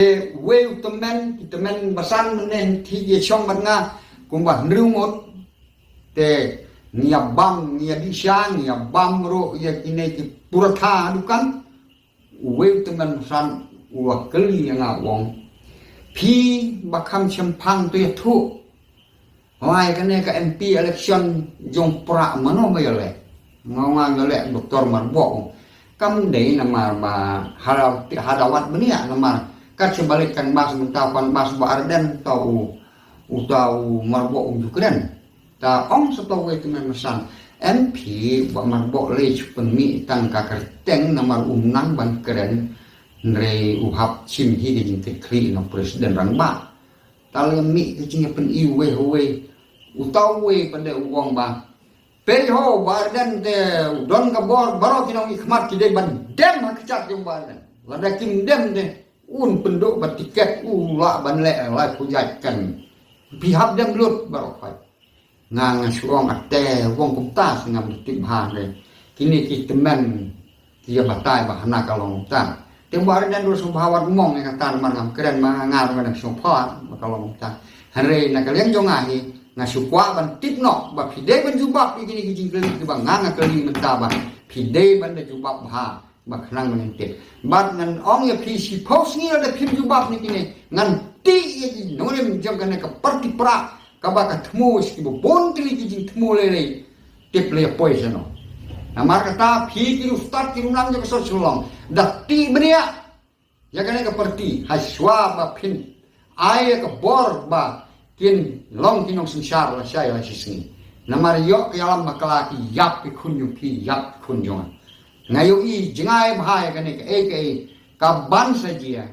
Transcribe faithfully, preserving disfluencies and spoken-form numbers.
Te wei u tymmen, ki tymmen basan mynne, ki ïa shong bad nga kumba hynriew ngut. Te ngi ïa bam, ngi ïa dih sha, ngi ïa bam ruh ïa kine ki puratha dukan. Uwei u tymmen basan u la kylli ïa nga, u ong, phi ba kham shemphang to ïathuh. Hooid, kane ka M P election jong Prah mano ba ïaleh? Nga ong, ïaleh Doktor Marboh. Kam dei namar ba ha, ha dawat bniah, namar kat sha ba leit canvass mynta, canvass Bah Ardent, uta u, uta u Marboh um ju kren. Ta ong sa uta uwei u tymmen basan, em phi, Bah Marboh lei shu pynmih tang ka kyrteng namar um nang ban kren, hynrei u hap shim hi ka jingkitkhlieh na u President Rangbah. Ta lei mih ka jingïapyni uwei ha uwei. Uta uwei pat de u ong ba, peit ho, Bah Ardent te u don ka bor, baroh ki nongmihkhmat ki dei ban dem ha kjat jong Bah Ardent. Lada kim dem te un pynduh ba tiket u lah ban leh laiphew jait kan. Phi hap dem lut baroh phi. Nga nga shu ong, ate, u ong kumta, sa ngam tip bha ne. Kine ki tymmen ki ïa batai ba hana ka long kumta. Te Bah Ardent ruh shu bha wat mong ïa kata, namar ngam kren, ma nga ruh ngam sngewbha ba ka long kumta. Hynrei na ka liang jong nga hi, nga shu kwah ban tip noh ba phi dei ban jubab ïa kine ki jingkylli kiba nga nga kylli mynta, ba phi dei ban da jubab bha ba khnang ban tip. Bad ngan ong ïa phi, shiphew sngi lada phim jubab ïa kine, ngan tih ïa ki nongrim jong kane ka party Prah kaba ka thmu sha kiba bun tylli ki jingthmu lei lei. Tip lei ïa poi shano. Namar kata phi ki riewstad, ki riewlang jong ka sor Shillong, da tih bniah ïa kane ka party ha shuwa ba phin ai ïa ka bor ba kin long ki nongsynshar lashai lashisngi. Namar ïoh ka ïalam bakla, ki ïap ki khun jong phi, ïap ki khun jong nga. Nga ïohi jngai bha ïa kane kaei kaei ka ban sa jia.